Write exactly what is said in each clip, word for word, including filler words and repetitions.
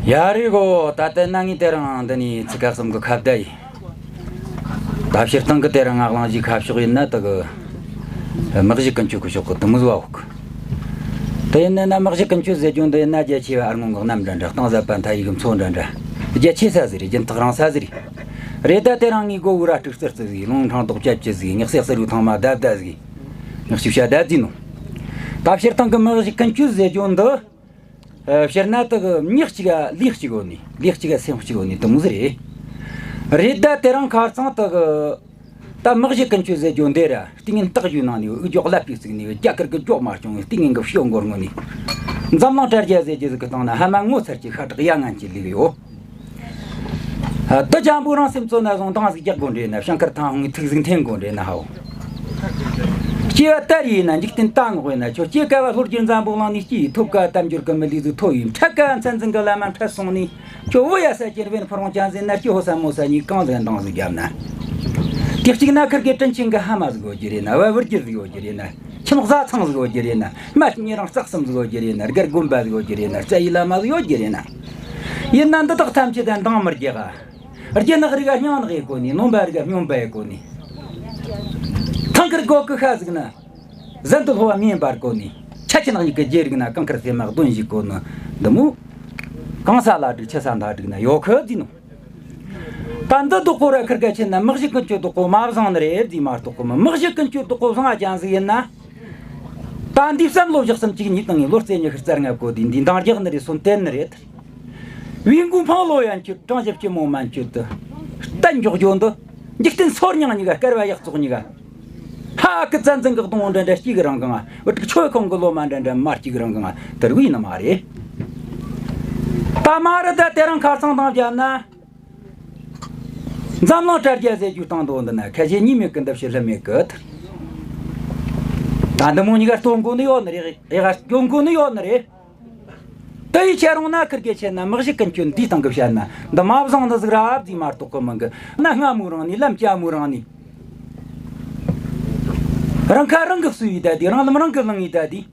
ཡ་རེད་གོ། ད་ལྟ་ན་ངས་དེ་རིང་འདི་ནས་ཚིག་ཁ་གསུམ་གི་ཁ་བརྡ་ཡིན། ད་སྤྱིར་བཏང་གི་དེ་རིང་ང་གླེང་གཞིའི་ཁ་ཕྱོགས་ཡིན་ན་དེ་གི་དམག་ཞུགས་ཀུན་སྤྱོད་ཀྱི་ཕྱོགས་གི་དེ་མོ་ཟིག་བ་འོག་གི། དེ་ཡིན་ན་ན་དམག་ཞུགས་ཀུན་སྤྱོད་ཟེར་རྒྱུ་འདི་ཡིན་ན་རྒྱ་ཆེ་བ་ཨར་སྔོན་གི་གནམ་འདྲ་འདྲ། གཏིང་ཟབ་པ་མཐའ་ཡས་གི་མཚོ་འདྲ་འདྲ། རྒྱ་ཆེ་ས་ཟིག་རེད། སྦྱིན་ཐག་རིང་ས་ཟིག་རེད། རེད། ད་དེ་རིང་ངའི་མགོ་བོ་ར་དཀྲུག་རྩུར་རྩུར་ཟིག་རླུང་འཕྲང་དོག་ཅབ་ཅབ་ཟིག་ཉག་སེ་སེར་བོའི་ཐང་མ་བརྡབ་བརྡབ་ཟིག་ཉག་ཆུ་བྱ་བརྡབ་ཟིག་ནོ། ད་སྤྱིར་བཏང་གི་དམག་ཞུགས་ཀུན་སྤྱོད་ཟེར་རྒྱུ་འདི། ཨ། སྤྱིར་ན་དེ་གི་མྱི་གཅིག་ག་ལུས་གཅིག་ཡོད་ནི། ལུས་གཅིག་ག་སེམས་གཅིག་ཡོད་ནི་དེ་མོ་ཟིག་རེད། རེད། ད་དེ་རིང་ཁ་སང་དེ་གི་ད་དམག་ཞུགས་ཀུན་སྤྱོད་ཟེར་རྒྱུ་འདི་ར་ཏིང་ངེ་ཏག་ཞུས་ནང་ནས་འུ་ཅོག་ཀླད་པའི་བཙུགས་ནས་རྒྱ་གར་གི་ཇོག་མ་བྱུང་བའི་ཏིང་ངེ་གི་ཤོག་མགོར་ངོ་ནས། འཛམ་གླིང་དྲ་རྒྱ་ཟེར་རྒྱུ་ཟིག་གི་སྟེང་ན་ཧ་མ་ངོ་མཚར་གྱི་ཤ་ཁྲག་ཡ་ངན་གྱི་ལུས་ཡོད། ཨ། དེ་ཅན་པོ་རང་སེམས་གཙོ་ན་བཟུང་འདང་ཟིག་རྒྱག་དགོས་འདྲེ་ན། ཞིང་ཁར་ཐང་ཧོང་ངི་ཐུགས་ཟིག་འཐེན་དགོས་འདྲེ་ན་ཧའོ། སྐྱེ་བ་ལྟར་ཡིན་ན་འཇིག་རྟེན་ལྟ་ངོ་ཡིན་ན། ཁྱོད་སྐྱེ་དཀའ་བ་ལྷོ་རྒྱུད་འཛམ་བུ་གླིང་ནས་སྐྱེས། ཐོབ་དཀའ་བ་གཏམ་རྒྱུད་ཀྱི་མི་ལུས་ཟིག་ཐོབ་ཡིན། འཕྲད་དཀའ་བ་མཚན་འཛིན་གྱི་བླ་མ་འཕྲད་སོང་ནས། ཁྱོད་བུ་ཡ་ས་ཅན་བན་ཕུ་རོང་ཅན་ཟེར་ན། སྐྱེ་ཧོ་ས་མོ་ས་གཉིས་གང་ཟིག་འདང་ཟིག་རྒྱབ་ན། དེ་གཅིག་ན་ཁིར་གེ་དྲིན་ཆེན་གི་ཕ་མ་ཟིག་ཡོད་རྒྱུ་རེད་ན། བ་བུ་རྒྱུད་ཟིག་ཡོད་རྒྱུ་རེད་ན། ཁྱིམ་བཟའ་ཚང་ཟིག་ཡོད་རྒྱུ་རེད་ན། སྨད་ཉེ་རིང་སྲེག་གསུམ་ཟིག་ཡོད་རྒྱུ་རེད་ན། རྒན་དགོན་པ་ཟིག་ཡོད་རྒྱུ་རེད་ན། རྩ་བའི་བླ་མ་ཟིག་ཡོད་རྒྱུ་རེད་ན། ཡིན་ན་འདི་དག་ཐམས་ཅད་དང་འདང་མི་རྒྱག་ག། རྒྱུ་ནག་རིགས་ཀ་སྙིང་ནག་ཡེ་གོ་ནི། ནོམ་པ་རིགས་ཀ་སྨྱོན་པ་ཡེ་གོ་ནི། ཐང་ཁར་སྒོ་ཀི་ཤ་ཟིག་ན། གཟན་དུ་ལྷོ་བ་མིན་པར་གོ་ནི། ཆ་ཆི་ནག་ཉིད་ཀྱི་རྒྱུ་རིགས་ན། གང་ཁར་སེ་མ་གདོན་ཞིག་གོ་ནི། འདི་མོ་གང་ས་ལ་འགྲིག་ཆི་ས་མཐའ་འགྲིག་ན་ཡོད་ཁི་ཟིག་ནོ། ད་འདི་དོག་པོ་ར་ཁིར་ག་ཆེ་ན། དམག་ཞུགས་ཀུན་སྤྱོད་དོག་པོ་མ་བཟང་ནི་རེད་ཟིག་མ་གཏོགས་གི་མི། དམག་ཞུགས་ཀུན་སྤྱོད་དོག་པོ་བཟང་ཅན་ཟིག་ཡིན་ན། ད་འདི་བསམ་བློ་བཞག་བསམ་གཅིག་གཉིས་བཏང་ངས། ལོ་རྩེ་ཉི་ཤུ་རྩ་ལྔ་གོ་དུས་འདི་འདང་རྒྱག་ནི་རེད། སོན་བསྟན་ནི་རེད། བའི་མགོ་འཕང་ལོ་ཡན་ཆོད། གྲངས་ཞིབ་ཀྱི་མོ་མན་ཆོད་དུ། གཏན་འཇོག་རྒྱུ་འདི་འཇིག་རྟེན་སོར་མྱང་གཉིས་ཀ། བསྐལ་བ་ཡག་བཙོག་གཉིས་ཀ། ཧ་གི་བཙན་འཛིན་གི་གདོང་འདྲ་འདྲ་གཅིག་རང་གང་། བུ་ཕྲུག་ཆོས་ཁོང་གི་ལོ་མ་འདྲ་འདྲ་མ་གཅིག་རང་གང་། དེ་རུ་ཡིན་ནི་མ་རེད། ད་མ་རེད། ད་དེ་རིང་ཁ་སང་དང་བརྒྱབ་ན། འཛམ་གླིང་དྲ་རྒྱ་ཟེར་རྒྱུ་བཏང་དོ་འདི་ན། ཁ་ཞེ་གཉིས་མེད་གི་འདབ་ཞེ་ལྷ་མེད་གི། ད་འདི་མོ་གཉིས་ཀ་སྟོན་དགོས་ནི་ཡོད་ནི་རེད། ཡ་ག་སྐྱོན་དགོས་ནི་ཡོད་ནི་རེད། དེ་ཡི་ཁྱེད་རང་ན་ཁིར་གེ་ཆེ་ན། དམག་ཞུགས་ཀུན་སྤྱོད་འདིའི་སྟེང་གི་བཤད་ན་འདི་མ་བཟང་ནི་ཟིག་ར་བཟླས་མ་གཏོགས་གི་མིན་གི། ན་སྔ་མོ་རང་ནས་ལམ་སྐྱ་མོ་རང་ནས། རང་ཁ་རང་གིས་གསོས་ཡི་ད་དེ། རང་ལམ་རང་གིས་བླངས་ཡི་ད་དེ།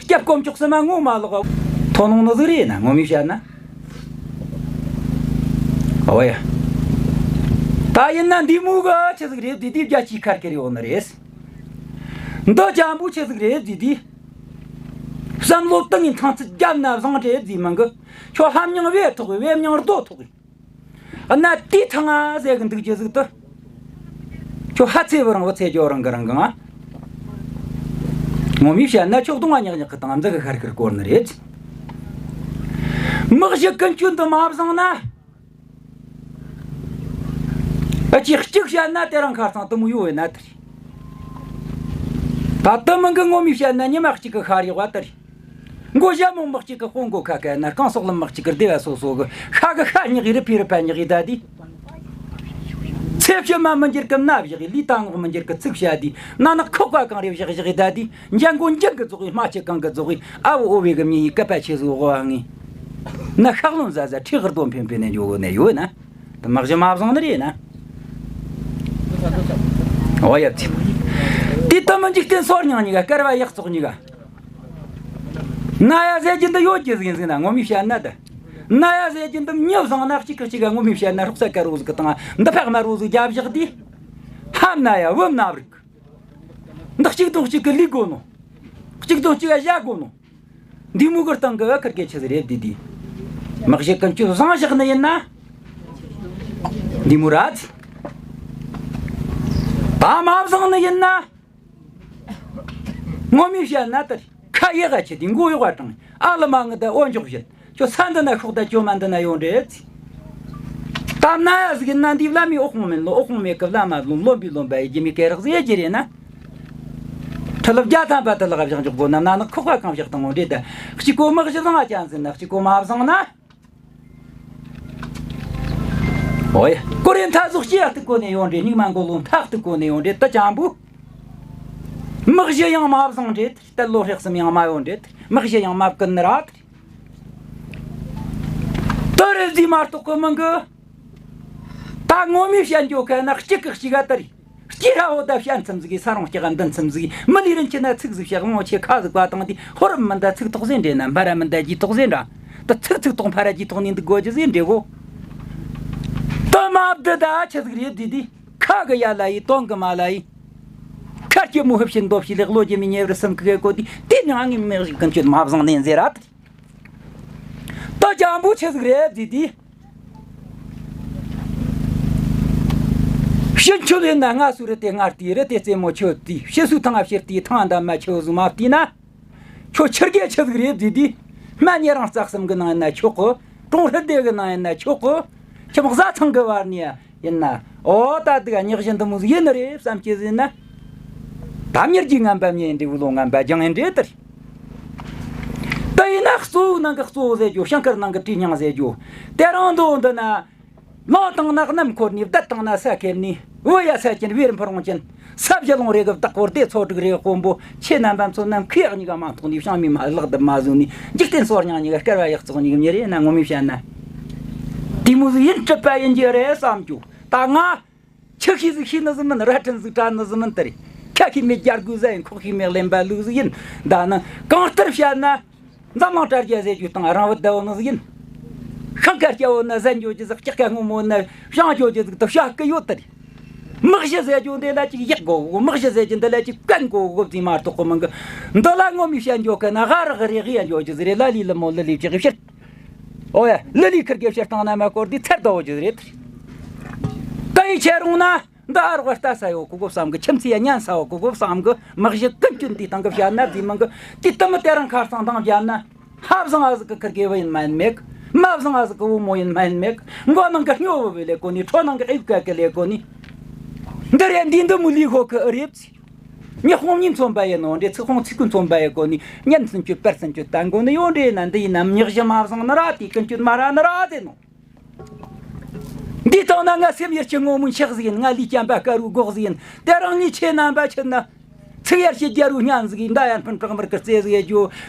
སྐྱབས་དཀོན་མཆོག་གསུམ་མ་ངོ་མ་ལོག་ག་མཐོང་ལོང་ནི་ཟིག་རེད་ན། ངོ་མས་བཤད་ན། ཨོ་ཡ། ད་ཡིན་ན་འདི་མོ་གི་ཆི་ཟིག་རེད་བཟླས་དེ་རྒྱ་ཆེའི་ཁར་ཁེར་ཡོད་ནི་རེད། འདི་ཅན་པོ་ཆི་ཟིག་རེད་བཟླས་དེ། བསམ་བློ་བཏང་ངས་ཐང་ཚད་བརྒྱབ་ན་བཟང་རེད་བཟླས་མིན་གི། ཁྱོད་ཧམ་མྱང་བས་ཐོག་གི། བས་མྱང་རྡོ་ཐོག་གི། གནའ་དུས་ཐང་ང་ཟེར་གི་འདུག་རྒྱུ་ཟིག་ཏུ། ཁྱོད་ཧ་ཚེ་བུ་རང་བུ་ཚེ་ཇོ་རང་གི་རང་གི་ང་། ངོ་མས་བཤད་ན་ཁྱོད་གདོང་བ་ཉག་ཉག་གི་དང་འདི་གི་ཤར་ཁིར་སྐོར་ནི་རེད། དམག་ཞུགས་ཀུན་སྤྱོད་འདི་མ་བཟང་ན། ཨ་ཅེ་གཅིག་བཤད་ན་དེ་རིང་ཁ་སང་དུ་མོ་ཡོད་ཡོད་ན་དེ་རེད། ད་དུ་མིན་གི་ངོ་མས་བཤད་ན་ཉི་མ་གཅིག་གི་ཤར་ཡོད་བ་དེ་རེད། མགོ་ཞྭ་མོ་མི་གཅིག་གི་དཔུང་མགོ་ཁ་ཁ་ན། རྐང་སོག་ལམ་མི་གཅིག་གི་སྡེ་བ་སོ་སོ་གི། ཤ་གི་ཤ་ཉག་གི། རི་ཕི་རི་ཕ་ཉག་གི་ད་དེ། ཚེ་ཕྱི་མ་མི་འགྱུར་གི་མནའ་བཞག་གི། ལུས་དང་ངག་མི་འགྱུར་གི་ཚིག་བཤད་དེ། ན་ནག་ཁོག་པ་གང་རེ་བཞག་བཞག་གི་ད་དེ། འཇང་མགོ་འཇང་གི་རྫོགས་གི། རྨ་ཆུ་གང་གི་རྫོགས་གི། ཨ་བོ་ཨོ་བེ་གི་མྱི་ཡི་སྐད་པ་ཆེ་ཟིག་འོ་བ་ངས། ན་ཤག་ལོན་ཟ་ཟ་ཁྲི་ཧར་དོ་འཕེན་འཕེན་ནས་འཇོག་གི་ནས་ཡོད་ན། དུ་དམག་ཞུགས་མ་བཟང་ནི་རེད་ན། འོ་ཡ་ཚིག་དེ་དུ་མི་འཇིག་རྟེན་སོར་མྱང་གཉིས་ཀ། བསྐལ་བ་ཡག་བཙོག་གཉིས་ཀ། ན་ཡ་ཟེར་རྒྱུ་འདི་ཡོད་རྒྱུ་ཟིག་ཡིན་ཟིག་ན། ངོ་མས་བཤད་ན་ད། ན་ཡ་ཟེར་རྒྱུ་འདི་མྱི་བཟང་ན་གཅིག་གིས་གཅིག་ག་ངོ་མས་བཤད་ན་རོགས་ས་དཀར་བོ་ཟིག་གི་དང་འདི་ཕག་དམར་བོ་ཟིག་རྒྱབ་བཞག་དུས། ཧམ་ན་ཡ་བུམ་ན་བུ་རིག་འདི་གཅིག་དང་གཅིག་གི་ལུས་དགོས་ནོ། གཅིག་དང་གཅིག་ག་བཞག་དགོས་ནོ། འདི་མོ་གི་སྟེང་གི་ཁིར་གེ་ཆི་ཟིག་རེད་བཟླས་དེ། དམག་ཞུགས་ཀུན་སྤྱོད་བཟང་བཞག་ནི་ཡིན་ན། འདི་མོ་ར་ཚིག་ད་མ་བཟང་ནི་ཡིན་ན། ངོ་མས་བཤད་ན་དེ་རེད། ཁ་ཡག་ག་ཆེ་དེ་མགོ་གཡོག་ག་དྲང་། ཨ་ལ་མ་ངི་ད་འོ་འཇོག་བཞིན། ཁྱོད་ས་འདི་ན་ཤོག་ད་ཇོ་མ་འདི་ན་ཡོང་འདྲེ་ཚིག་ད་ན་ཡ་ཟིག་ཡིན་ན་འདི་བླ་མའི་འོ་ཁོང་མིན་ལོ། འོ་ཁོང་མེད་གི་བླ་མ་ལོ། ལོན་པའི་ལོན་པ་ཡི་རྒྱུ་མའི་སྐད་རག་ཟེར་རྒྱུ་རེད་ན། ཁྲི་ལབ་བརྒྱ་ཐམ་པ་དུ་ལག་བཞག་འཇོག་དགོས་ན། ན་ནག་ཁོག་པ་གང་བཞག་དང་འོ་འདྲེ་ད། གཅིག་གོ་དམག་ཞུགས་བཟང་ང་ཅན་ཟིན་ན། གཅིག་གོ་མ་བཟང་ན། ཨོ་ཡ། ཀོ་རེ་མཐའ་ཟུག་སྐྱེ་ཡ་སྟུག་གོ་ནས་ཡོང་འདྲེ། སྙིགས་མ་མགོ་ལོ་མཐའ་སྟུག་གོ་ནས་ཡོང་འདྲེ། དུ་ཅན་པོ། དམག་ཞུགས་ཡང་མ་བཟང་འདྲེ། ཏལ་ལོ་ཧྲེག་གསུམ་ཡང་མ་ཡོང་འདྲེ། དམག་ཞུགས་ཡང་མ་བཀུན་ནི་ར། དུ་རེ་ཟིག་མ་གཏོགས་གི་མིན་གི། ད་ངོ་མས་བཤད་འཇོག་མཁན་ན་གཅིག་གིས་གཅིག་ག་དར། སྐྱེས་ར་འོ་ད་བཤད་མཚམས་ཟིག་གི། ས་རོང་སྐྱ་ག་འདི་མཚམས་ཟིག་གི། མི་ལུས་རིན་ཆེན་ན་ཚིག་ཟིག་བཤད། དབང་ཆེ་ཁ་ཟིག་བ་དང་དེ། ཧོར་མི་འདའ་ཚིག་ཐོག་ཟེར་འདྲེ་ན། འབའ་ར་མི་འདའ་རྗེས་ཐོག་ཟེར་འདྲ། ད་ཚིག་ཚིག་ཐོག་ཕ་ར་གྱི་ཐོག་ནས་འདུག་དགོས་ཀྱི་ཟིག་འདྲེ་གོ། ད་མ་བདུད་ད་ཆི་ཟིག་རེད་བདུད་དེ། ཁ་གི་ཡ་ལ་ཡི་དོན་གི་མ་ལ་ཡི། ཁ་སྐྱེ་མོ་ཧིབ་བྱེད་འདོ་བྱེད་ལེགས་བློ་རྒྱ་མི་ཉེ་བར་སེམས་ཁུ་གེ་གོ་དེ་དེ་ནི་ཨང་ངི་མེག་ཞིག་ཀུན་སྤྱོད་མ་བཟང་ནས་ཟེར་ར། ད་ཅང་པོ་ཆི་ཟིག་རེད་བདུད་དེ། ཕྱི་མཆོད་ཡིན་ན་ང་སུ་རི་དེ་ང་ལྟའི་རི་དེ་རྩེ་མོ་ཆོད་དེ་ཕྱི་སུ་ཐང་ཕྱིར་དེ་ཐང་འདམ་མ་ཆོད་ཟུ་མ་བལྟས་ན། ཁྱོད་ཆི་རྒྱལ་ཆི་ཟིག་རེད་བཟི་དུས། སྨན་ཉེ་རང་རྩ་གསུམ་གི་ནང་ཡིན་ན་ཆོག་གི། གྲོང་ཧྲི་སྡེ་གི་ནང་ཡིན་ན་ཆོག་གི། ཁྱིམ་བཟའ་ཚང་གི་བར་ནས་ཡིན་ན། ཨོ་ད་དུ་ག་ཉག་བཞིན་དུ་མོ་ཟིག་ཡིན་ནི་རེད་བསམ་གྱི་ཟིན་ན། ད་མྱུར་གྱི་ངན་པ་མྱི་ཡིན་འདྲེ་བུ་ལོ་ངན་པ་རྒྱང་ཡིན་འདྲེ་དར། ད་ཡིན་ན་གཙོ་བོ་ནང་གི་གཙོ་བོ་ཟེར་རྒྱུ་ཞིང་ཁར་ནང་གི་བྲིས་སྙིང་ཟེར་རྒྱུ། དེ་རང་མདོ་འདི་ན། ལོང་དང་ནག་གནམ་འཁོར་ནས། བདུད་དང་ན་ས་ཁེབས་ནས། བུ་ཡ་ས་ཅན་བེར་འཕུར་འོང་ཅན། ས་བཞི་ལོང་རེ་གི་བདག་པོ་སྡེ་ཚོ་དྲུག་རེ་དཔོན་པོ། ཁྱེད་རྣམ་པ་ཚོ་ནམ་མཁའི་གཉིས་ཀ་མ་ཐོག་ནས་བྱང་མི་མ་ལག་ཏུ་མ་བཟུང་ནས། འཇིག་རྟེན་སོར་ཉང་གཉིས་ཀ་སྐལ་བ་ཡག་བཙོག་གཉིས་ཀ་མྱི་རེ་ན་ངོ་མི་བཤད་ན། དེ་མོ་ཟིག་ཡིན་གྲུབ་པ་ཡིན་རྒྱུ་རེད་བསམ་རྒྱུ། ད་ང་། ཆི་ཤེས་ཟིག་ཤེས་ནི་ཟིག་མིན། ར་ཁྲིན་ཟིག་དྲ་ནི་ཟིག་མིན་དེ་རེད། ཁ་ཤས་མེད་རྒྱལ་དགོས་ཟ་ཡིན། ཁོག་ཤས་མེད་གླེན་པ་ལུག་ཟིག་ཡིན། ད་ནི་གང་ལྟར་བཤད་ན། འཛམ་གླིང་དྲ་རྒྱ་ཟེར་རྒྱུ་དང་རང་བུ་ཟླ་བོ་ནི་ཟིག་ཡིན། ཤིང་ཁ་སྐྱ་བོ་ན་ཟན་འཇོག་རྒྱུ་ཟིག་སྐྱག་ཁ་སྔོན་མོ་ན་བཤང་འཇོག་རྒྱུ་ཟིག་ཏུ་བཤད་གི་ཡོད་དེ་རེད། མི་གཞི་ཟེར་རྒྱུ་འདི་ལ་ཅིག་ཡག་དགོ་གོ། མི་གཞི་ཟེར་རྒྱུ་འདི་ལ་ཅིག་བཀན་དགོ་གོ་ཟིག་མ་གཏོགས་གོ་མི་འགི། འདི་ལ་ངོ་མི་བཤད་འཇོག་གི་ན་ཧ་རག་རེ་གི་ཡ་འཇོག་རྒྱུ་ཟིག་རེད། ལ་ལི་ལི་མོ་ལི་ལི་ཅིག་ཕྱིར། ཨོ་ཡ། ལི་ལི་ཁིར་གི་ཕྱིར་བཏང་ན་མ་སྐོར་འདི་ཚར་དོ་རྒྱུ་རེད། ད་ཡི་ཆེ་རུང་ན། འདི་ཨ་རོགས་ལྟ་ས་ཡོད་གོ་གོ་བསམ་གི། ཁྱིམ་མཚེས་ཡ་ཉན་ས་ཡོད་གོ་གོ་བསམ་གི། མི་གཞི་ཀུན་སྤྱོད་འདི་སྟེང་གི་བཤད་ན་བདེ་མི་འགི། དེ་ལྟ་མི་དེ་རང་ཁ་སང་དང་བཤད་ན། ཕ་བཟང་ཨ་ཟིག་གི་ཁིར་གེ་བུ་ཡིན་མ་ཡིན་མེད། མ་བཟང་ཨ་ཟིག་གི་བུ་མོ་ཡིན་མ་ཡིན་མེད། མགོ་ནང་གི་སྨྱོ་བུ་བུ་ལས་གོ་ནི། ཁྲོ་ནང་གི་ཨེབ་ཀ་གི་ལས་གོ་ནི། འདི་རེད། འདི་འདི་མུ་ལི་ཧོ་གི་ཨ་རེབ་ཚི། ཉི་ཧོང་ཉིན་མཚོན་པ་ཡིན་ནོ་འདྲེ། ཚིག་ཧོང་ཚིག་ཀུན་མཚོན་པ་ཡིན་གོ་ནི། ཉན་སུན་གྱི་པར་སུན་གྱི་ལྟ་གོ་ནི་ཡོད་འདྲེ་ན། འདི་ཡིན་ན་མྱི་གཞི་མ་བཟང་ནི་ར་དེ་ཀུན་སྤྱོད་མ་ར་ནི་ར་དེ་ནོ། འདི་ལྟ་ན་ང་སེམས་ཡར་གྱི་ངོ་མོ་འཁྱག་ཟིག་ཡིན། ང་ལུས་སྐྱམ་པ་དཀར་རུ་སྒོག་ཟིག་ཡིན། དེ་རང་ངས་ཁྱེད་རྣམ་པ་ཁྱེར་ན། ཚིག་ཡར་གྱི་རྒྱལ་རུ་སྙན་ཟིག་ཡིན། མདའ་ཡར་འཕུར་བྲག་འབུར་གི་རྩེ་ཟིག་ཡེ་རྒྱུ།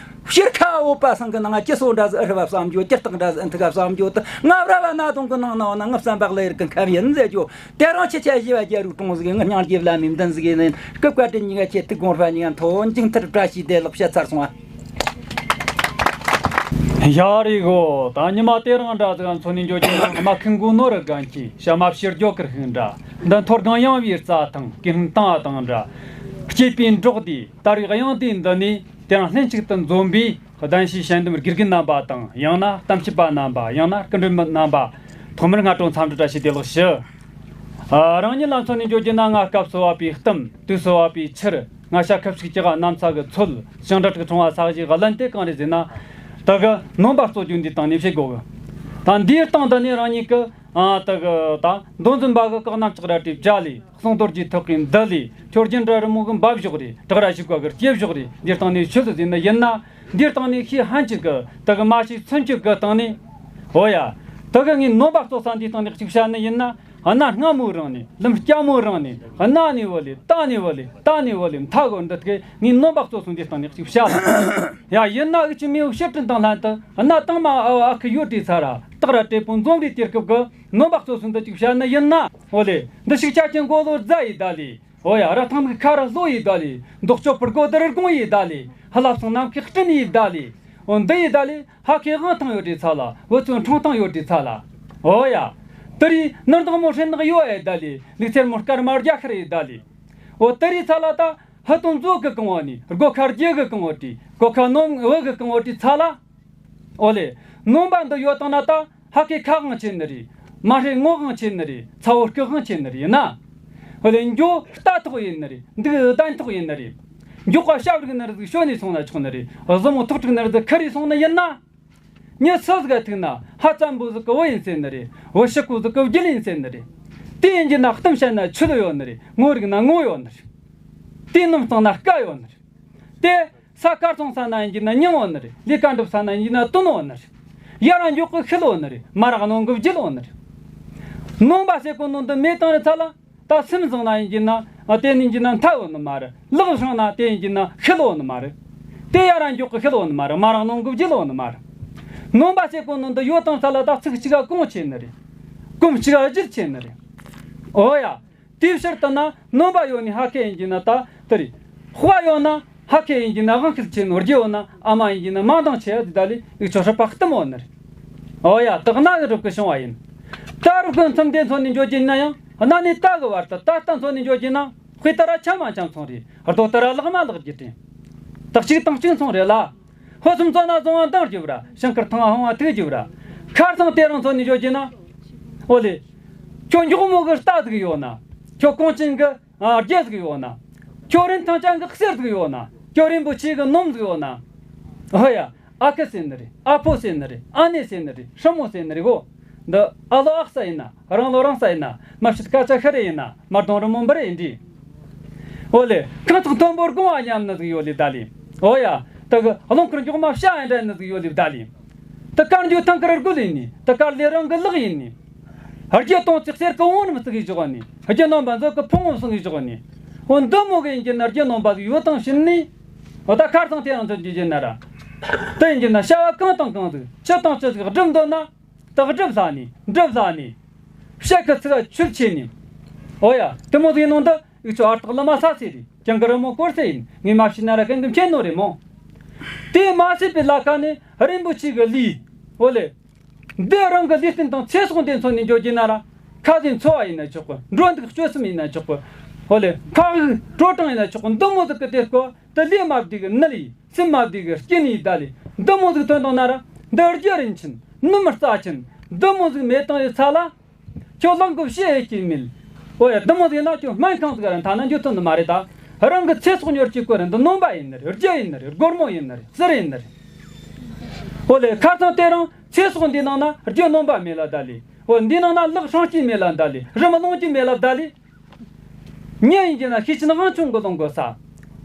ཕྱིར་ཁ་འོད་པ་སང་གི་ནང་སྐྱི་སོ་འདྲ་ཟིག་ཨུ་རུ་བ་བསམ་རྒྱུ། སྐྱི་སྟག་འདྲ་ཟིག་ཨུ་ཐུག་བསམ་རྒྱུ། དུ་ང་བྲ་བ་ན་དུང་གི་ནང་ན་འོ་ན་ང་བསམ་པ་ལ་ཡར་གི་ཁམ་ཡིན་ཟེར་རྒྱུ། དེ་རང་ཁྱེད་ཆ་ཞི་བ་རྒྱལ་རུ་གྲོང་ཟིག་ཡིན། ངི་སྙིང་རྗེ་བླ་མའི་མདུན་ཟིག་ཡིན། སྐུ་བཀའ་དྲིན་ཉིན་ག་ཁྱེད་ཐུགས་དགོངས་ཕ་ཉིན་མཐོ་འཇིང་ཐུར་བཀྲ་ཤིས་བདེ་ལེགས་བཤད་ཚར་སོང་ཨ། ཡ་རེད་གོ། ད་ཉི་མ་དེ་རིང་འདྲ་ཟིག་མཚོན་ནས་འཇོག་རྒྱུ་ན། རྨ་ཁུག་མགོ་ནོར་གན་གྱི་ཞྭ་མ་ཕྱིར་འཇོག་གི་ཤིང་འདྲ། འདི་མཐོ་སྒང་ཡངས་པའི་རྩྭ་ཐང་། ཀི་ཧྲིན་ཏང་ཨ་དང་འདྲ། སྐྱེས་པའི་འབྲོག་དེ་དར་བའི་གཡང་ལྡན་འདི་ནས། དེ་རིང་ལྷན་ཅིག་ཏུ་འཛོམས་པའི་གདན་ཞུའི་དཔྱད་འདེམས་དགེ་རྒན་རྣམ་པ་དང་། ཡང་ན་གཏམ་བཤད་པ་རྣམ་པ། ཡང་ན་སྐུ་མགྲོན་རྣམ་པ། ཐོག་མར་སྔ་དྲོ་འཚམས་འདྲི་བཀྲ་ཤིས་བདེ་ལེགས་ཞུ། ཨ། རང་ཉིད་ལ་མཚོན་ནས་འཇོག་རྒྱུ་ན། ང་སྐབས་སུ་བབས་པའི་གཏམ། དུས་སུ་བབས་པའི་ཆུ། ང་ཤ་ཁབ་ཅིག་ལྕགས་གནམ་ས་གི་ཚོད། ཞིང་ཁྲ་དྲུག་ཆུང་བ་ས་གཞིའི་བླན་དེ་གང་རེད་ཟེར་ན། དེ་གི་ནོམ་པ་གཙོ་རྒྱུ་འདིའི་སྟེང་ནས་བཤད་དགོས་གི། ད་འདིའི་སྟེང་འདི་ནས་རང་ཉིད་ཀྱི། ཨ། དེ་གི་ད་མདོ་འཛིན་པ་གི་བཀའ་གནམ་ལྕགས་རལ་གྲིའི་བྱ་ལས། གསང་རྡོ་རྗེའི་ཐུགས་ཀའི་མདུ་ལས། ཆོས་རྒྱལ་འདྲ་རི་མོ་གི་འབབ་གཞོག་རེད། བྲག་ར་ཞིག་པ་གི་སྐྱེ་གཞོག་རེད། འདིའི་སྟེང་ནས་ཆུ་ལ་ཟེར་ནི་ཡིན་ན། འདིའི་སྟེང་ནས་ཤེས་ཧན་ཅིག་གི། དེ་གི་མ་ཤེས་ཚུན་ཆད་གི་སྟེང་ནས། འོ་ཡ། དེ་གི་ངས་ནོམ་པ་གཙོ་ས་འདིའི་སྟེང་ནས་གཅིག་བཤད་ནི་ཡིན་ན། གནའ་སྔ་མོའི་རིང་ནས། ལམ་སྐྱ་མོའི་རིང་ནས། གནའ་ནས་བུད་ལས། ད་ནས་བུད་ལས། ད་ནས་བུད་ལས། མཐའ་གི་འདི་དག་ངས་ནོམ་པ་གཙོ་སོང་འདི་སྟེང་ནས་གཅིག་བཤད་ལ། ཡ། ཡིན་ན་འུ་ཅི་མེས་པོ་ཕྱིར་དྲན་དང་ལྷན་དུ། གནའ་དང་མ་ཨ་བ་ཨ་ཁུ་ཡོད་དུས་ཚ་ར། སྟག་ར་དྲེད་པོ་འཛོམས་རེད། དུས་སྐབས་གི་ནོམ་པ་གཙོ་སོང་འདི་གཅིག་བཤད་ནི་ཡིན་ན། འོ་ལེ། འདི་ཞིག་ཆ་ཅན་མགོ་ལོ་རྫ་ཡི་ད་ལས། འོ་ཡ། ར་ཐང་མིག་ཁ་ར་ལྷོ་ཡི་ད་ལས། མདོག་ཅོག་པུར་གོ་དར་དགོང་ཡི་ད་ལས། ཧ་ལ་སང་ནམ་མཁའི་སྤྲིན་ཡི་ད་ལས། འོ་འདི་ཡི་ད་ལས། ཧ་ཁེ་དབང་ཐང་ཡོད་དྲི་ཚ་ལ། བུ་ཚོའི་འཁྲུངས་ཐང་ཡོད་དྲི་ཚ་ལ། འོ་ཡ། དེ་རིང་ནུར་འདང་མོ་ཧྲེ་ནག་ཡོ་ཨེ་ད་ལི། ལུག་ཚེར་མོ་སྐར་མ་རྒྱ་ཤར་ཡི་ད་ལི། འོ་དེ་རིང་ཚ་ལ་ད། ཧུ་དུང་མཛོ་གི་གང་བ་ནི། སྒོ་ཁ་རྒྱུ་གི་གང་བ་དྲི། གོ་ཁ་ནོམ་བུ་གི་གང་བ་དྲི་ཚ་ལ། འོ་ལེ། ནོམ་པ་འདི་ཡོད་དང་ན་ད། ཧ་ཁེ་ཁ་དབང་ཆེ་ནི་རེད། མ་ཧྲེ་ངོ་དབང་ཆེ་ནི་རེད། ཚ་བོ་སྐུ་དབང་ཆེ་ནི་རེད་ན། འོ་ལེ། འགྱོ་རྟ་ཐོག་ཡིན་ནི་རེད། འདུག་གདན་ཐོག་ཡིན་ནི་རེད། མགྱོགས་པ་ཞབས་རིག་ནི་རེད་ཟིག་ཤོ་ནས་སོང་ན་ཆོག་ནི་རེད། བཟང་མོ་ཐོག་དྲུག་ནི་རེད་ཟིག་ཁ་རེ་སོང་ནི་ཡིན་ན། མྱི་སུ་ཟིག་ག་ཐུག་ན་ཧ་ཙམ་པོ་ཟིག་གི་བུ་ཡིན་ཟེར་ནི་རེད། བུ་ཤི་ཀུ་ཟིག་གི་རྒྱུད་ཡིན་ཟེར་ནི་རེད། དེ་ཡིན་གྱི་ན་གཏམ་བཤད་ན་ཆུ་ལོ་ཡོད་ནི་རེད། ངོ་རིག་ན་ངོ་ཡོད་ནི་རེད། དེ་སྣུམ་གཙང་ན་སྐད་ཡོད་ནི་རེད། དེ་ས་དཀར་ཚོང་ས་ན་ཡིན་གྱི་ན་ཉིང་ཡོད་ནི་རེད། ལས་ཀ་འགྲུབ་ས་ན་ཡིན་གྱི་ན་དོན་ཡོད་ནི་རེད། ཡར་ར་མགྱོགས་གི་ཤི་ལོ་ནི་རེད། མར་ར་གནོང་གི་བརྒྱུད་ལོ་ནི་རེད། ནོམ་པ་ཟེར་གོ་ནོ་འདི་མེད་དང་རེད་ཚ་ལ། ད་སེམས་བཟང་ན་ཡིན་གྱི་ན་དེ་ནི་ཡིན་གྱི་ན་མཐའ་ཡོད་ནི་མ་རེད། ལག་བཟང་ན་དེ་ཡིན་གྱི་ན་ཤི་ལོ་ནི་མ་རེད། དེ་ཡར་ར་མགྱོགས་གི་ཤི་ལོ་ནི་མ་རེད། མར་ར་གནོང་གི་བརྒྱུད་ལོ་ནི་མ་རེད། ནོམ་པ་ཟེར་གོ་ནོ་འདི་ཡོད་དང་ས་ལ་ད་ཚིག་གཅིག་ག་གོང་ཆེ་ནི་རེད། གོམ་གཅིག་ག་བསྒྱུར་ཆེ་ནི་རེད། འོ་ཡ། དེའི་ཕྱིར་དུ་ན་ནོམ་པ་ཡོད་ནི་ཧ་ཁེ་ཡིན་གྱི་ན་ད་དེ་རེད། དཔའ་ཡོད་ན། ཕ་ཁེ་ཡིན་གྱི་ན་དབང་ཤེད་ཆེ་ནོ་རྒྱལ་བོ་ན། ཨ་མ་ཡིན་གྱི་ན་མང་དང་ཆེ་ཡ་དེ་ད་ལི་ཡིག་ཆོ་ཧྲ་པ་གཏི་མོ་ནི་རེད། ཨོ་ཡ། དག་ན་གི་རུབ་ཀི་བྱུང་བ་ཡིན། ད་རུབ་ཀི་མཚམས་དེ་མཚོན་ནས་འཇོག་རྒྱུ་ན་ཡང་། གནའ་ནས་ད་གི་བར་དུ་ད་ལྟ་མཚོན་ནས་འཇོག་རྒྱུ་ན། དཔེ་ལྟར་ཆ་མ་ཆ་མཚུངས་རེད། རྡོ་ལྟར་ལག་མ་ལག་རྒྱུ་དྲན། དག་གཅིག་དང་གཅིག་མཚུངས་རེད་ལ། ཕོ་སུམ་ཚོ་ན་བཟུང་བ་འདང་རྒྱུ་བ་ར། ཞིང་ཁར་ཐང་བ་ཧོང་བ་ཐུག་རྒྱུ་བ་ར། ཁར་སང་དེ་རང་མཚོན་ནས་འཇོག་རྒྱུ་ན། ཨོ་ལེ། ཁྱོད་མགྱོགས་མོ་གི་རྟ་ཟིག་ཡོད་ན། ཁྱོད་གོང་ཅན་གི། ཨ། རྒྱལ་ཟིག་ཡོད་ན། ཁྱོད་རིན་ཐང་ཅན་གི་གསེར་ཟིག་ཡོད་ན། ཁྱོད་རིན་པོ་ཆེ་གི་སྣུམ་ཟིག་ཡོད་ན། ཨོ་ཡ། ཨ་ཁུ་ཟེར་ནི་རེད། ཨ་ཕོ་ཟེར་ནི་རེད། ཨ་ནེ་ཟེར་ནི་རེད། ཧྲ་མོ་ཟེར་ནི་རེད་གོ། འདི་ཨ་ལོ་ཨ་ས་ཡིན་ན། རང་ལོ་རང་ས་ཡིན་ན། མ་ཕྱི་སྐད་ཆ་ཤི་རེ་ཡིན་ན། མ་གདོང་རི་མོ་འབུ་རེ་ཡིན་འདྲི། ཨོ་ལེ། ཁང་ཐོག་མཐོན་པོར་དགོང་བ་ཉམས་ནི་ཟིག་ཡོད་ལེ་ད་ལེ། ཨོ་ཡ། ད་གི་རླུང་ཁུར་མགྱོགས་མ་བྱ་ཡིན་འདྲ་ནི་ཟིག་ཡོད་ལེ་ད་ལེ། ད་དཀར་འགྱུ་ཐང་དཀར་རྒོལ་ཡིན་ནི། ད་དཀར་ལས་རང་གི་ལག་ཡིན་ནི། རྒྱུ་དང་ཅིག་གསེར་གི་བང་རིམ་བརྩི་གི་བཞག་ནི། རྒྱུ་རྣམ་པ་མཛོད་ཀྱི་ཕུང་བོ་བསྲིང་གི་བཞག་ནི། འོ་འདི་མོ་གི་ཡིན་གྱི་ན་རྒྱུ་རྣམ་པ་ཟིག་ཡོད་དང་ཕྱིན་ནི། འོ་ད་ཁར་སང་དེ་རང་ཚོད་ཀྱི་བྱེད་ན་ར། དེ་ཡིན་གྱི་ན་བྱ་བ་གང་དང་གང་ཟིག་ཆི་དང་ཆི་ཟིག་སྒྲུབ་འདོད་ན། ད་སྒྲུབ་ལྷ་ནི་སྒྲུབ་ལྷ་ནི། བཤད་ཀྱི་ཚིག་ཆུ་ཆེ་ནི། འོ་ཡ། དེ་མོ་ཟིག་ནང་དུ། ཡིག་ཆོ་ཨར་ཐག་ལ་མ་ས་སེ་རེད། ཀྱང་གི་རི་མོ་སྐོར་སེ་ཡིན། ངས་མ་བྱས་ན་ར་གན་གི་མཁྱེན་ནོ་རེད་མོ། དེ་མ་བྱས་པའི་ལ་ཁ་ནས་རིན་པོ་ཆེ་གི་ལུས། ཨོ་ལེ། འདི་རང་གི་ལུས་རྟེན་དང་ཚེ་སྲོག་འདི་མཚོན་ནས་འཇོག་རྒྱུ་ན་ར། ཁ་ཟས་འཚོ་བ་ཡིན་ན་ཆོག་གི། འགྲོ་འདུག་སྤྱོད་གསུམ་ཡིན་ན་ཆོག་གི། ཨོ་ལེ། ཁ་དབུགས་དྲོ་གྲང་ཡིན་ན་ཆོག་གི། འདི་མོ་ཟིག་གི་དེ་སྐོར་དུ་ལུས་མ་བདེ་གི་ནད་ཡིན། སེམས་མ་བདེ་གི་རྐྱེན་ཡིན་ད་ལེ། འདི་མོ་ཟིག་ཐོན་དང་ན་ར། འདི་རྒྱུ་རིན་ཆེན། ནུབ་མི་རྩ་ཆེན། འདི་མོ་ཟིག་མེད་དང་ཡི་ཚ་ལ། ཁྱོད་གླང་གི་བཤད་ཡེ་སྐྱེས་མེད། ཨོ་ཡ། འདི་མོ་ཟིག་ན་ཁྱོད་སྨན་ཁང་ཟིག་ར་མཐའ་ན་འཇུ་ཐུབ་ནི་མ་རེད་ད། རང་གི་ཚེ་སྲོག་ཉོར་གྱི་སྐོར་རེད། འདི་ནོམ་པ་ཡིན་ནི་རེད། རྒྱུ་ཡིན་ནི་རེད། སྒོར་མོ་ཡིན་ནི་རེད། གསེར་ཡིན་ནི་རེད། ཨོ་ལེ། ཁ་སང་དེ་རིང་ཚེ་སྲོག་འདི་ནང་ན་རྒྱུ་ནོམ་པ་མེད་ལ་ད་ལེ། ཨོ་འདི་ནང་ན་ལག་ཧྲང་སྐྱེས་མེད་ལ་ད་ལེ། རི་མོ་ལོང་སྐྱེས་མེད་ལ་ད་ལེ། མྱི་ཡིན་གྱི་ན་ཤེས་ཅན་དབང་ཆུང་གི་ལོང་དགོས་ས།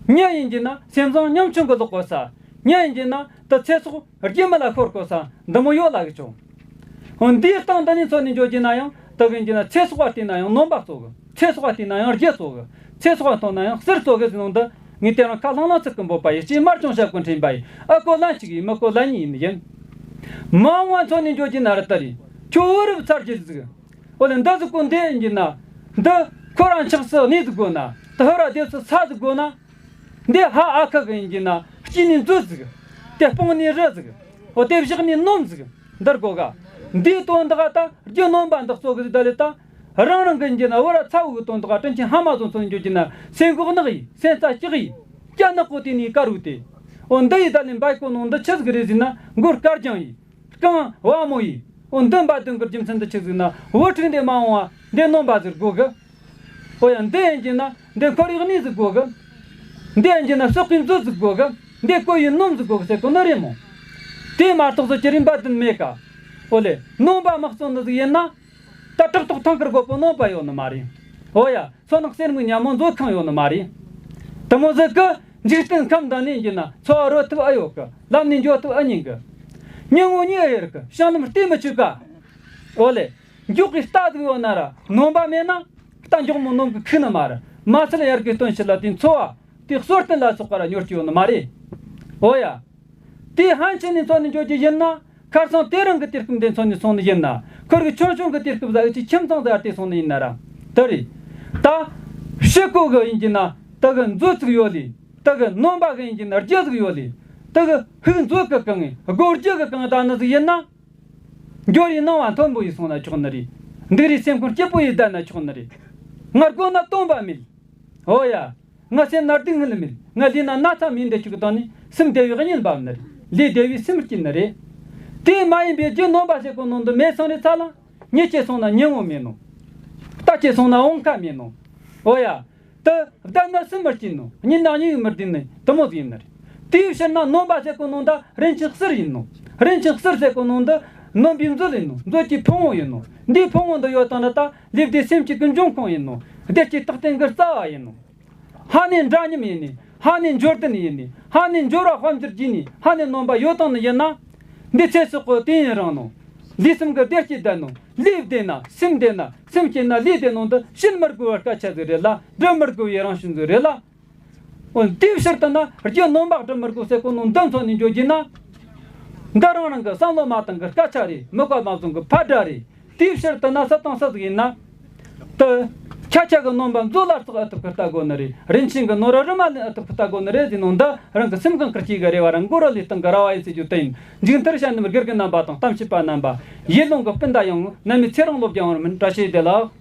མྱི་ཡིན་གྱི་ན་སེམས་བཟང་ཉམ་ཆུང་གི་ལོག་དགོས་ས། མྱི་ཡིན་གྱི་ན་ད་ཚེ་སྲོག་རྒྱུ་མི་ལ་ཤོར་དགོས་ས་འདི་མོ་ཡོད་ལ་གི་ཆོག་འོ་འདིའི་སྟེང་འདི་ནས་མཚོན་ནས་འཇོག་རྒྱུ་ན་ཡང་དག་ཡིན་གྱི་ན་ཚེ་སྲོག་པ་བལྟས་ན་ཡང་ནོམ་པ་གཙོ་གི། ཚེ་སྲོག་པ་བལྟས་ན་ཡང་རྒྱུ་གཙོ་གི། ཚེ་སྲོག་པ་མཐོང་ན་ཡང་གསེར་གཙོ་གི་ཟེར་ནོ་འདི་ངས་དེ་རིང་ཁ་ལྷང་ལྷང་ཚིག་གི་འབོད་པ་ཡིན། ཅེས་མར་ཅུང་ཞབས་ཀྱིས་འཕྲིན་པ་ཡིན། ཨ་ཀོ་ལན་གཅིག་ཡིན། མི་ཀོ་ལན་གཉིས་ཡིན་ཡིན། མ་འོངས་པ་མཚོན་ནས་འཇོག་རྒྱུ་ན་རི་ལྟ་རེད། ཁྱོད་བུ་རབས་ཚར་རྒྱུ་ཟིག་འོ་ལེ། འདི་ཟིག་གོ་འདི་ཡིན་གྱི་ན། འདི་ཁོ་རང་ཆགས་སུ་གནས་ཟིག་དགོས་ན། ད་ཧོ་ར་སྡེབ་སུ་ས་ཟིག་དགོས་ན། འདི་ཧ་ཨ་ཁ་གི་ཡིན་གྱི་ན་སྐྱིད་ནས་མཛོད་ཟིག་དེ་སྤུངས་ནས་རི་ཟིག་འོ་དེ་བཞག་ནས་སྣུམ་ཟིག་འདིར་དགོས་ག་འདིའི་དོན་འདི་ག་ད་རྒྱུ་ནོམ་པ་འདི་གཙོ་གི་ཟིག་ད་ལེ་ད། རང་རང་གི་ཡིན་གྱི་ན་བུ་ར་ཚ་བོ་གི་དོན་འདི་ག་དྲིན་ཆེན་ཧ་མ་བཟུང་ཚོད་འཇོག་གྱི་ན་སེམས་འགོག་ནག་ཡིན། སེམས་རྩ་སྐྱག་ཡིན། སྐྱ་ནག་པོ་དེ་ནས་དཀར་བོ་དེ། འོ་འདི་ཡི་ད་ལེ་འབའ་ཀོ་ནོ་འདི་ཆི་ཟིག་རེད་ཟེར་ན་མགོ་དཀར་རྒྱང་ཡིན། རྐང་བ་མོ་ཡིན། འོ་འདི་འབའ་དོན་གི་རྒྱུ་མཚན་འདི་ཆི་ཟིག་ན་བུ་ཕྲུག་འདི་མ་འོངས་བ་འདི་ནོམ་པ་ཟིག་དགོས་གི། ཨོ་ཡ། འདི་ཡིན་གྱི་ན་འདི་ཁོར་ཡུག་གནས་ཟིག་དགོས་གི། འདི་ཡིན་གྱི་ན་སྲོག་གི་མཛོད་ཟིག་དགོས་གི། འདི་བཀོལ་ཡུལ་སྣུམ་ཟིག་དགོས་གི་ཟེར་གོ་ནི་རེད་མོ། དེ་མ་གཏོགས་སུ་ཅི་རིན་པ་བདུན་མེད་ཀ་ཨོ་ལེ། སྣུམ་པ་མ་བརྩོན་ནི་ཟིག་ཡིན་ན། ད་ཏག་ཏག་ཐང་དཀར་དགོས་པོ་སྣུམ་པ་ཡོད་ནི་མ་རེད། ཨོ་ཡ། མཚོ་ནག་གསེར་མིག་ཉ་མོ་མཛོད་ཁང་ཡོད་ནི་མ་རེད། དེ་མོ་ཟིག་གི་འཇིག་རྟེན་ཁམས་འདི་ནས་ཡིན་གྱི་ན་འཚོ་བ་རོལ་ཐུབ་ཨེ་ཡོད་གི། ལམ་ནས་འགྱོ་ཐུབ་ཨེ་ཉན་གི། ཉིན་ངོ་ཉི་ཨེ་ཡོད་གི། བྱང་ལམ་བལྟས་མི་ཆུག་ག་ཨོ་ལེ། མགྱོགས་ཀྱི་རྟ་ཟིག་ཡོད་ན་ར་ནོམ་པ་མེད་ན། རྟ་མགྱོགས་མོ་ནོམ་གི་ཁུག་ནི་མ་རེད། མ་ཚད་ཡར་གི་སྟོན་ཕྱིར་ལ་དེ་འཚོ་བ་དེ་གསོལ་སྟོན་ལ་སོགས་པ་ར་ཉོར་གྱི་ཡོད་ནི་མ་རེད། ཨོ་ཡ། དེ་ཧན་ཆེན་ནས་མཚོན་ནས་འཇོག་རྒྱུ་ཡིན་ན། ཁར་སང་དེ་རིང་གི་དུས་སྐབས་འདི་མཚོན་ནས་སོང་ནི་ཡིན་ན། ཁོར་གི་ཆུང་ཆུང་གི་དུས་སྐབས་ཟ་གི་ཅིག་ཁྱིམ་ཚང་ཟ་དེ་སོང་ནི་ཡིན་ན་ར། དེ་རེད། ད་ཕྱི་གོ་གི་ཡིན་གྱི་ན་ད་གི་མཛོད་ཅིག་ཡོད་ལེ། ད་གི་ནོམ་པ་གི་ཡིན་གྱི་ན་རྒྱུ་ཟིག་ཡོད་ལེ། ད་གི་ཕུག་མཛོད་གི་གང་ངི་སྒོ་རྒྱུ་གི་གང་ད་ནི་ཟིག་ཡིན་ན། འགྱོ་རེ་སྣང་བ་མཐོན་པོ་ཡིས་སོང་ན་ཆོག་ནི་རེད། འདུག་རེ་སེམས་ཁོང་སྐྱིད་པོ་ཡིས་བསྡད་ན་ཆོག་ནི་རེད། ང་དགོས་ན་སྟོན་པ་མེད། ཨོ་ཡ། ང་སེམས་ན་སྡུག་བསྔལ་མེད། ང་ལུས་ན་ན་ཚ་མེད་འདི་ཆུ་གི་སྟེང་ནས་སེམས་བདེ་བའི་གཉེན་འབབ་ནི་རེད། ལས་བདེ་བའི་སེམས་སྐྱིད་ནི་རེད། དེ་མ་ཡིན་པའི་རྒྱུ་ནོམ་པ་ཟེར་གོ་ནོ་འདི་མེད་སོང་རེད་ཚ་ལ། ཉིན་སྐྱེས་སོང་ན་ཉིན་མོ་མེད་ནོ། རྟ་སྐྱེས་སོང་ན་འོང་ཁ་མེད་ནོ། ཨོ་ཡ། དེ་བསྡད་ན་སེམས་མི་སྐྱིད་ནོ། གཉིད་ན་གཉིད་མི་བདེ་ནི་དེ་མོ་ཟིག་ཡིན་ནི་རེད། དེའི་ཕྱིར་ན་ནོམ་པ་ཟེར་གོ་ནོ་འདི་རིན་ཆེན་གསེར་ཡིན་ནོ། རིན་ཆེན་གསེར་ཟེར་གོ་ནོ་འདི་ནོམ་པའི་མཛོད་ཡིན་ནོ། མཛོད་ཀྱི་ཕུང་བོ་ཡིན་ནོ། འདིའི་ཕུང་བོ་འདི་ཡོད་དང་ན་ད་ལུས་བདེ་སེམས་སྐྱིད་ཀྱི་འབྱུང་ཁུངས་ཡིན་ནོ། བདེ་སྐྱིད་རྟག་བརྟན་གྱི་རྩ་བ་ཡིན་ནོ། ཧ་ནས་འདྲ་མཉམ་ཡིན་ནི། ཧ་ནས་འབྱོར་ལྡན་ཡིན་ནི། ཧ་ནས་འབྱོར་བ་དཔལ་འབྱོར་གྱི་ནི། ཧ་ནས་ནོམ་པ་ཡོད་དང་ནི་ཡིན་ན། འདི་ཚེ་སྲོག་གི་དུས་ཡུན་རིང་ནོ། ལུས་སེམས་ཀྱི་བདེ་སྐྱིད་ལྡན་ནོ། ལུས་བདེ་ན་སེམས་བདེ་ན་སེམས་སྐྱིད་ན་ལུས་བདེ་ནོ་འདི་བཤད་མི་དགོས་པའི་སྐད་ཆ་ཟིག་རེད་ལ། སྒྲུབ་མི་དགོས་པའི་རང་བཞིན་ཟིག་རེད་ལ། འོན་དེའི་ཕྱིར་དུ་ན་རྒྱུ་ནོམ་པ་སྒྲུབ་མི་དགོས་ཟེར་གོ་ནོ་འདི་མཚོན་ནས་འཇོག་རྒྱུ་ན། འདི་རང་རང་གི་བསམ་བློ་མ་བཏང་གི་སྐད་ཆ་རེད། མི་གོ་མ་བཟུང་གི་ཕར་འདྲ་རེད། དེའི་ཕྱིར་དུ་ན་སུ་དང་སུ་ཟིག་ཡིན་ན། དུ། ཁྱ་ཁྱ་གི་ནོམ་པ་མཛོ་ལ་ཙག་ཨ་ཐུབ་ཁུར་ལྟ་དགོ་ནི་རེད། རིན་ཆེན་གི་ནོར་རི་རི་མ་ལ་ཨ་ཐུབ་ཁུར་ལྟ་དགོ་ནི་རེད་ཟེར་ནོ་འདི་རང་གི་སེམས་ཁང་ཁུར་སྐྱེས་གི་རེ་བ་རང་མགོ་ར་ལས་སྟེང་གི་ར་བ་ཡིན་ཟེར་རྒྱུ་དེ་ཡིན། མཇུག་མཐར་ཤ་ནུ་མི་སྒེར་གི་རྣམ་པ་དང་གཏམ་བཤད་པ་རྣམ་པ། ཡིད་ལུང་གི་སྤུན་ཟླ་ཡང་ནམ་མི་ཚེ་རིང་ལོ་བརྒྱ་ཡོང་ར་མིན། བཀྲ་ཤིས་བདེ་ལེགས།